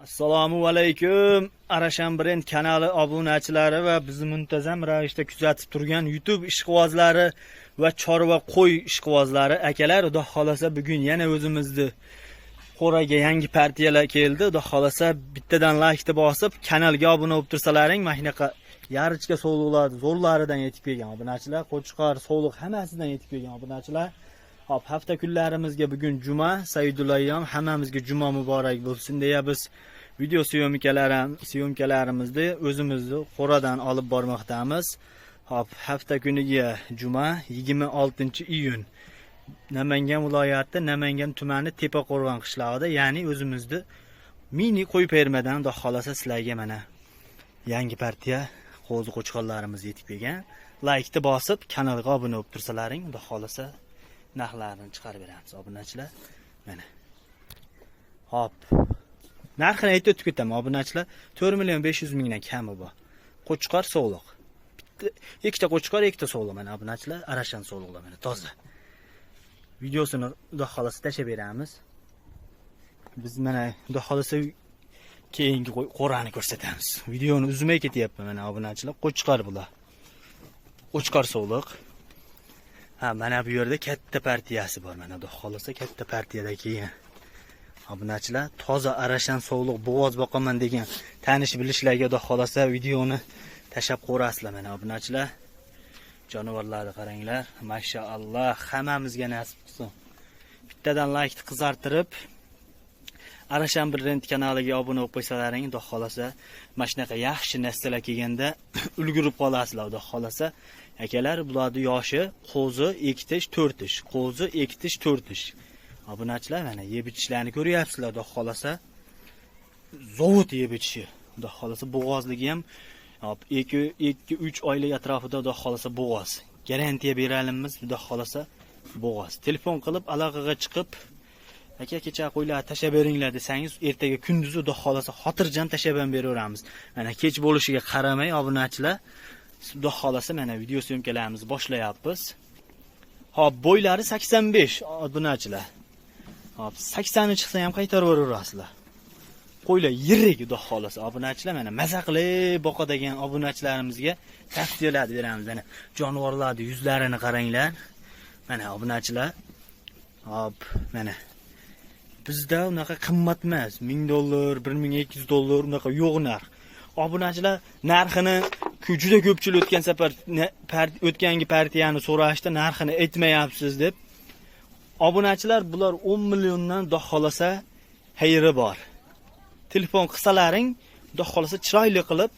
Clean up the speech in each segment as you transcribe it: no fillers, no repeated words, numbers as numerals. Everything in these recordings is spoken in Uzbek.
Assalomu alaykum. Arashan Brend kanali obunachilari va bizni muntazam ravishda kuzatib turgan YouTube ishqibozlari va chorva qo'y ishqibozlari akalar, xudo xolasa bugun yana o'zimizni qo'raga yangi partiyalar keldi. Xudo xolasa bittadan laykni bosib, kanalga obuna bo'lib tursalaring, mana shunaqa yarichka sovliqlar zo'rlaridan yetib kelgan obunachilar, qo'chqor, sovliq hammasidan yetib kelgan obunachilar. Hop, hafta kunlarimizga bugun juma, Saidul ayyom, hammamizga juma muborak bo'lsin deya biz video syomkalarimizni o'zimizni qo'radan olib bormoqdamiz. Hop, hafta kuniga juma, 26-iyun. Namangan viloyati, Namangan tumani Tepaqo'rg'on qishlog'ida, ya'ni o'zimizni mini qo'y fermadan xudo xolasa sizlarga mana yangi partiya qo'zi qo'chqorlarimiz yetib kelgan. Laykni bosib, kanalga obuna bo'lib tursalaring, xudo xolasa narxlarini chiqarib beramiz obunachilar. Mana. Hop. Narxini aytib o'tib ketaman obunachilar. 4 million 500 mingdan kami bor. Qo'chqor sovliq. Bitta, ikkita qo'chqor, ikkita sovliq mana obunachilar, arashan sovliqlar mana toza. Videosini xudo xolasa tashlab beramiz. Biz mana xudo xolasa keyingi qo'rani ko'rsatamiz. Videoni uzmay ketyapman mana obunachilar. Qo'chqor bular. Qo'chqor sovliq. Ha, mana bu yerda katta partiyasi bor mana xudo xolasa katta partiyada keyin. Obunachilar, toza arashan sovliq bo'g'oz boqaman degan tanish bilishlarga xudo xolasa videoni tashlab qo'rasizlar mana obunachilar. Jonivorlarni qaranglar. Mashaalloh, hammamizga nasib qilsin. Bittadan laykni qizartirib, Arashan Brend kanaliga obuna bo'lib qo'ysalaring, xudo xolasa mana shunaqa yaxshi narsalar kelganda ulgurib qolasizlar xudo xolasa. Akalar, bularni yoshi qo'zi 2 tish, 4 tish, qo'zi 2 tish, 4 tish. Obunachilar, mana yeb ichishlarni ko'ryapsizlar xudo xolasa. Zovut yeb ichishi. Xudo xolasa bo'g'ozligi ham hop 2 2 3 oylik atrofida xudo xolasa bo'g'oz. Garantiya beramiz xudo xolasa bo'g'oz. Telefon qilib aloqaga chiqib, aka kecha qo'ylar tashlab beringlar desangiz, ertaga kunduzi xudo xolasa xotirjam tashlab ham beraveramiz. Mana kech bo'lishiga qaramay obunachilar, xudo xolasa mana video syomkalarimizni boshlayapmiz. Hop, bo'ylari 85 obunachilar. Hop, 80 ni chiqsa ham qaytarib yuborasizlar. Qo'ylar yirik xudo xolasa obunachilar, mana maza qilib boqadigan obunachilarimizga tavsiyalar beramiz. Mana jonivorlarning yuzlarini qaranglar. Mana obunachilar. Hop, mana bizda unaqa qimmat emas. 1000 dollar, 1200 dollar unaqa yo'q narx. Obunachilar, narxini juda ko'pchilik o'tgan safar o'tgangi partiyani so'rashdi, narxini aytmayapsiz deb. Obunachilar, bular 10 milliondan xudo xolasa xayri bor. Telefon qilsalaring, xudo xolasa chiroyli qilib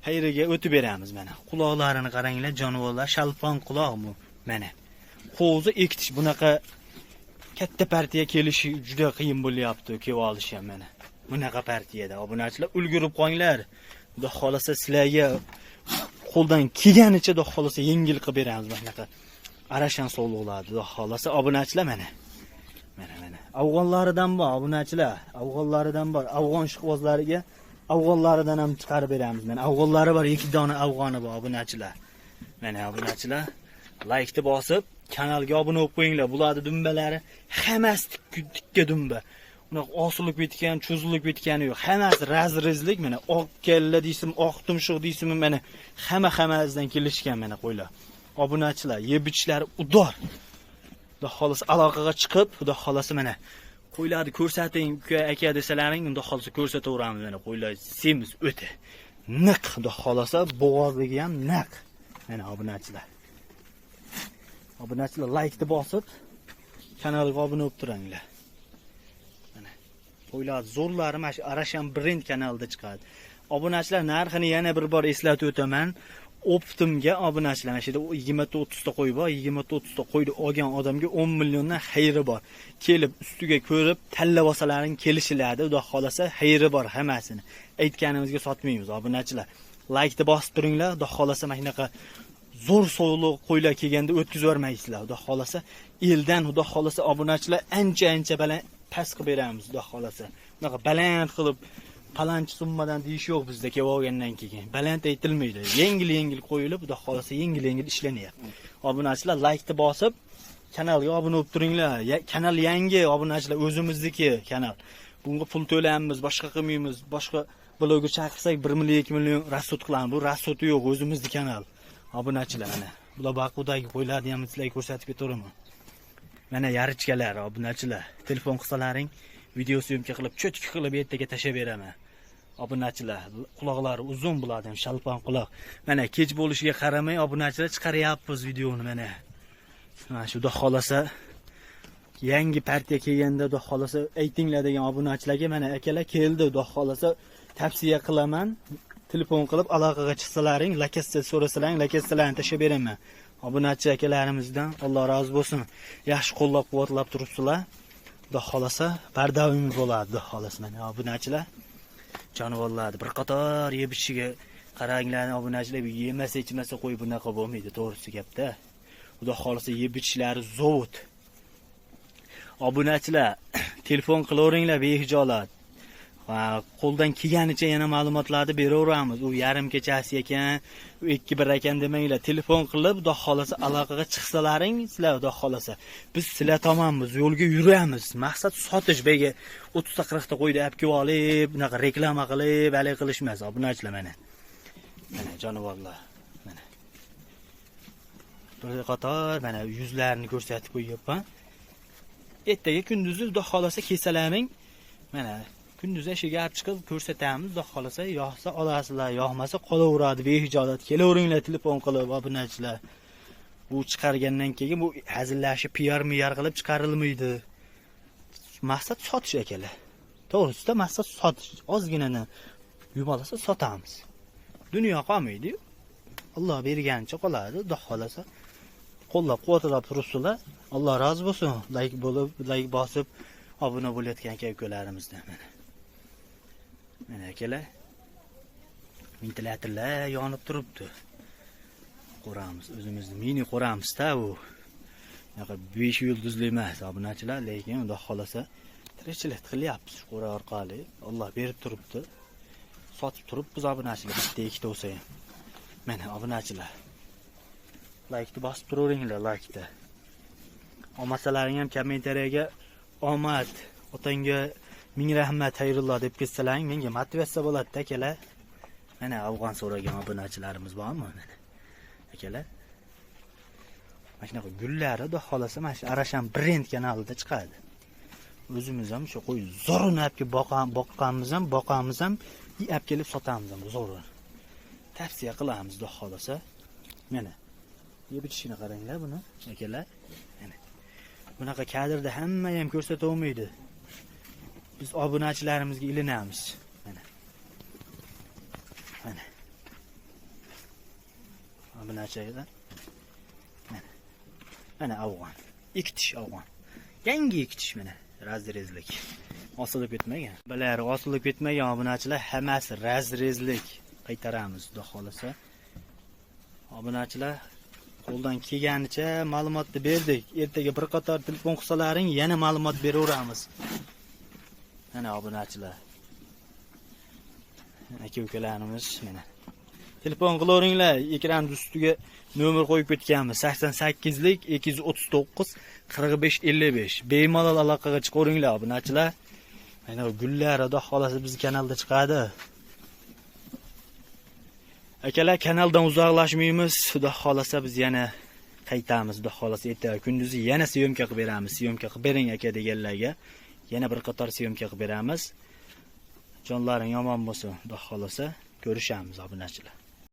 xayriga o'tib beramiz mana. Quloqlarini qaranglar, jonivorlar shalpon quloq bu mana. Qo'zi ekitish bunaqa katta partiya kelishi juda qiyin bo'lyapti, kelib olishi ham mana. Bunaqa partiyada obunachilar ulgurib qolinglar. Xudo xolasa sizlarga qo'ldan kelganicha xudo xolasa yengil qilib beramiz mana bunaqa arashan sovliqlarni xudo xolasa obunachilar mana. Mana mana. Afg'onlaridan bor obunachilar, afg'onlaridan bor. Afg'on ishqibozlariga afg'onlaridan ham chiqarib beramiz. Mana afg'onlari bor, ikki dona afg'oni bor obunachilar. Mana obunachilar, laykni bosib, kanalga obuna bo'lib qo'yinglar. Bularning dumbalari hammasi tikka dumba. Unaqa osilib ketgan, cho'zilib ketgani yo'q. Hammasi разрез lik mana oq kalla deysizmi, oq tumshuq deysizmi, mana hamma hammasidan kelishgan mana qo'ylar. Obunachilar, yeb ichishlari udor. Xudo xolasa aloqaga chiqib, xudo xolasa mana qo'ylarni ko'rsating, uka aka desalaring, xudo xolasa ko'rsataveramiz mana qo'ylar semiz o'ta. Niq xudo xolasa bo'g'ozligi ham naq. Mana obunachilar. Obunachilar laykni bosib, kanalga obuna bo'lib turinglar. Mana qo'ylar zo'rlari mana shu Arashan Brend kanalida chiqadi. Obunachilar, narxini yana bir bor eslatib o'taman. Оптом ga obunachilar, mana shu yerda 20 ta 30 ta qo'y bor, 20 ta 30 ta qo'yni olgan odamga 10 milliondan xayri bor. Kelib ustiga ko'rib tanlab olsalaring kelishiladi, xudo xolasa xayri bor hammasini. Aytganimizga sotmaymiz obunachilar. Laykni bosib turinglar, xudo xolasa mana shunaqa zo'r sovliq qo'ylar kelganda o'tkazib yubormaysizlar. Xudo xolasa eldan xudo xolasa obunachilar ancha-ancha baland past qilib beramiz xudo xolasa. Unaqa baland qilib palonchi summadan deyish yo'q bizda kelib olgandan keyin. Baland aytilmaydi. Yengil-yengil qo'yilib, xudo xolasa yengil-yengil ishlanyapti. Obunachilar laykni bosib kanalga obuna bo'lib turinglar. Kanal yangi obunachilar, o'zimizniki kanal. Bunga pul to'laymiz, boshqa qilmaymiz. Boshqa bloger chaqirsak 1 million, 2 million расход qilamiz. Bu расход i yo'q, o'zimizni kanal. Obunachilar mana. Bular Baqudagi qo'ylarni ham sizlarga ko'rsatib ketaveraman. Mana yarichkalar, obunachilar. Telefon qilsalaring, video съёмка qilib, чётко qilib ertaga tashlab beraman. Obunachilar, quloqlari uzun bularni ham, shalpon quloq. Mana kech bo'lishiga qaramay obunachilar chiqaryapmiz videoni mana. Mana shu xudo xolasa yangi partiya kelganda xudo xolasa aytinglar degan obunachilarga mana akalar keldi, xudo xolasa tavsiya qilaman. Telefon qilib aloqaga chiqsalaring, lokatsiya so'rasalaring, lokatsiyalarni tashlab beraman. Obunachi akalarimizdan Alloh rozi bo'lsin. Yaxshi qo'llab-quvvatlab turibsizlar. Xudo xolasa bardavomli bo'ladi, xudo xolasa mana obunachilar. Jonivorlarni bir qator yeb ichishiga qaranglar obunachilar, yemasa ichmasa qo'y bunaqa bo'lmaydi, to'g'risi gapda. Xudo xolasa yeb ichishlari zovut. Obunachilar telefon qilaveringlar behijolat. Qo'ldan kelganicha yana ma'lumotlarni beraveramiz. U yarim kechasi ekan, u 2-1 ekan demanglar. Telefon qilib, xudo xolasa aloqaga chiqsalaring, sizlar xudo xolasa biz sizlar tomonmiz, yo'lga yuramiz. Maqsad sotish, bega 30 ta 40 ta qo'yni olib kelib olib, bunaqa reklama qilib, haligi qilish emas, obunachilar mana. Mana jonivorlar, mana. Bir qator mana yuzlarini ko'rsatib qo'yyapman. Ertaga kunduzi xudo xolasa kelsalaring, mana kunduz eshiga olib chiqib ko'rsatamiz, xudo xolasa yoqsa olasizlar, yoqmasa qolaveradi behijolat. Kelaveringlar telefon qilib obunachilar. Bu chiqargandan keyin bu hazillashib PR miyar qilib chiqarilmaydi. Maqsad sotish akalar. To'g'risida maqsad sotish. Ozginani yumalasa sotamiz. Dunyo qolmaydi-yu. Alloh berganicha qoladi, xudo xolasa. Qo'llab-quvvatlab turibsizlar. Alloh rozi bo'lsin. Like bo'lib, like bosib obuna bo'layotgan aka ukalarimizdan mana. Mana akalar, ventilyatorlar yonib turibdi. Qo'ramiz, o'zimizni mini qo'ramizda u. Bunaqa 5 yulduzli emas obunachilar, lekin xudo xolasa tirikchilik qilyapmiz shu qo'ra orqali. Alloh berib turibdi. Sotib turibmiz obunachilar, bitta ikkita bo'lsa ham. Mana obunachilar. Like'ni bosib turaveringlar, like'ni. Olmasalaring ham kommentariyaga omad, otangga ming rahmat Xayrulloh deb ketsalaring menga motivatsiya bo'ladi-da akalar. Mana afg'on so'ragan obunachilarimiz bormi? Mana akalar. Mana shunaqa gullari xudo xolasa mana shu Arashan brend kanalida chiqadi. O'zimiz ham shu qo'y zo'rini olib kelib boqqanmiz ham, boqamiz ham, olib kelib sotamiz ham zo'rini. Tavsiya qilamiz xudo xolasa. Mana yeb ichishini qaranglar buni akalar. Mana bunaqa kadrda hamma ham ko'rsata olmaydi. Biz obunachilarimizga ilinamiz. Mana. Mana. Obunachilar. Mana. Mana afg'on. Ikki tish afg'on. Yangi ikki tish mana. Разрез lik. Osilib ketmagan. Bular osilib ketmagan obunachilar, hammasi разрез lik. Qaytaramiz xudo xolasa. Obunachilar qo'ldan kelganicha ma'lumotni berdik. Ertaga bir qator telefon qilsalaring yana ma'lumot beraveramiz. Mana obunachilar. Aka ukalarimiz mana. Telefon qilaveringlar, ekran ustiga nomer qo'yib ketganmiz. 88lik 239 45 55. Bemalol aloqaga chiqaveringlar obunachilar. Mana gullar xudo xolasa bizning kanalda chiqadi. Akalar kanaldan uzoqlashmaymiz. Xudo xolasa biz yana qaytamiz. Xudo xolasa ertaga kunduzi yana съёмка qilib beramiz. Съёмка qilib bering aka deganlarga yana bir qator съёмка qilib beramiz. Jonlaring yomon bo'lsin, xudo xolasa ko'rishamiz obunachilar.